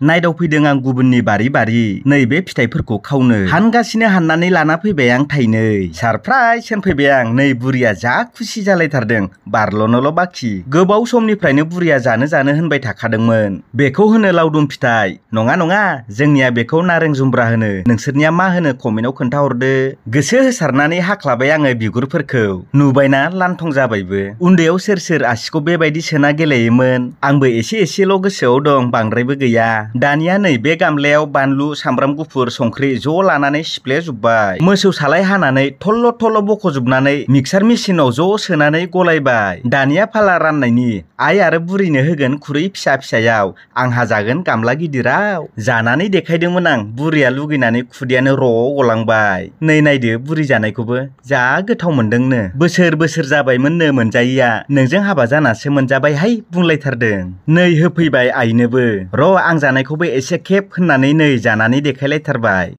नायदावफैदों आं गुबुननि बारि बारि नैबे फिथाइफोरखौ खावनो हानगासिनो हाननानै लाना फैबाय आं थाइनै सारप्राइज होनफैबाय आं नै बुरिया जा खुसि जालायथारदों बारल'नोल' बाखि गोबाव समनिफ्रायनो बुरिया जानो होनबाय थाखादोंमोन बेखौ होनो लावदुम फिथाइ नङा जोंनिया बेखौ नारें जुमब्रा होनो नोंसोरनिया मा होनो कमेन्टआव खोन्थाहरदो गोसो होसारनानै हाख्लाबाय आङो बिगुरफोरखौ नुबायना लान्थं जाबायबो उन्दैयाव सोर आसिखौ बेबायदि सोना गेलेयोमोन आंबो एसेल' गोसोआव दं बांद्रायबो गैया दानिया नै बे गामलायाव बानलु सामब्राम गुफुर संख्रि ज' लानानै सिफ्लेजोब्बाय मोसौ सालाय हानानै थल्ल' बख'जोबनानै मिक्सार मेसिनाव ज' सोनानै गलायबाय दानिया फाला राननायनि आइ आरो बुरैनो होगोन खुरै फिसायाव आंहा जागोन गामला गिदिराव जानानै देखायदोंमोन आं बुरैया लुगैनानै खुदैयानो र' गलांबाय नै नायदो बुरि जानायखौबो जा गोथाव मोनदोंनो बोसोर जाबायमोननो मोनजायैया नोंजों हाबा जानासो मोनजाबायहाय बुंलायथारदों नै होफैबाय आइनोबो र' आं जानायखौबो एसे खेब होननानै नै जानानै देखायलायथारबाय।